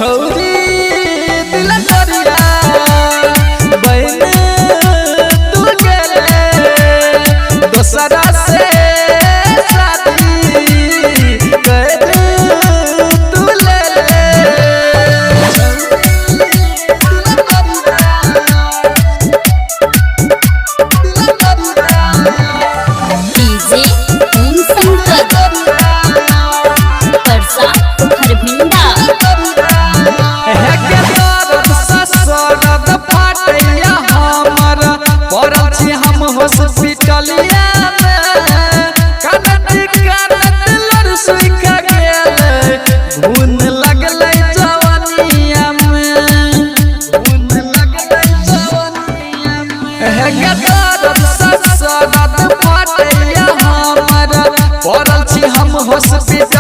छौरी दिल तोरिया बहन तू गेले दोसरा से शादी कर तू ले ले। डीजे ओम शंकर परसा हरभिंडा। हे के दर्द ससरद फाटैया हमर, पड़ल छी हम हॉस्पिटलिया में। कानत कानत लड़ सुइख गेलै, घुन लगलै जवनिया में, घुन लगलै जवनिया में। हे के दर्द ससरद फाटैया हमर, पड़ल छी हम हॉस्पिटलिया